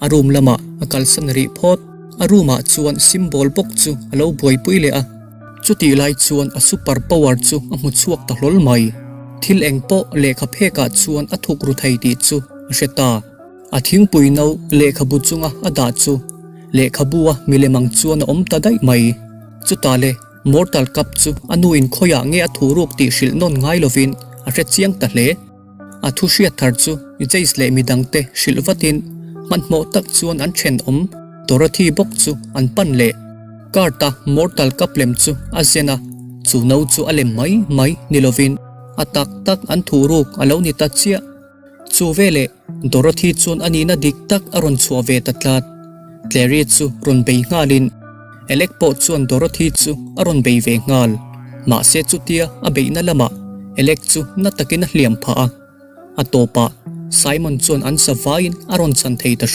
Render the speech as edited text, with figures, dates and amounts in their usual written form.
A room lamah a kalsan rih phawt. A room ah chuan symbol bawk chu a lo buaipui leh a. Chutih lai chuan a super power chu a hmu chhuak ta hlawl mai. Thil eng pawh lehkha phek ah chuan a thuk ru thei tih chu a hre ta. A thingpui no lehkhabu chunga a dah chu lehkhabu a milem ang chuan a awm ta daih mai. Chutah le Mortal Cup chu a nu in khawiah nge a thu ruk tih hrilh nawn ngai lovin a hre chiang ta hle. A thu hriat thar chu Jace leh midangte hrilh vatin hmanhmawh tak chuan an thenawm Dorothy bawk chu an pan leh. Card-a Mortal Cup lem chu a zen a, chu no chu a lem mai mai ni lovin a tak tak an thu ruk a lo ni ta chiah. Chu veleh Dorothy chuan a nihna dik tak a rawn chhuah ve ta tlat. Clary chu rawn bei nghalin Alec pawh chuan Dorothy chu a rawn bei ve nghal. Mahse chutia a beihna lamah Alec chu na takin a hliam phah a. A tawpah Simon chuan an sa vaiin a rawn chhan thei ta hram.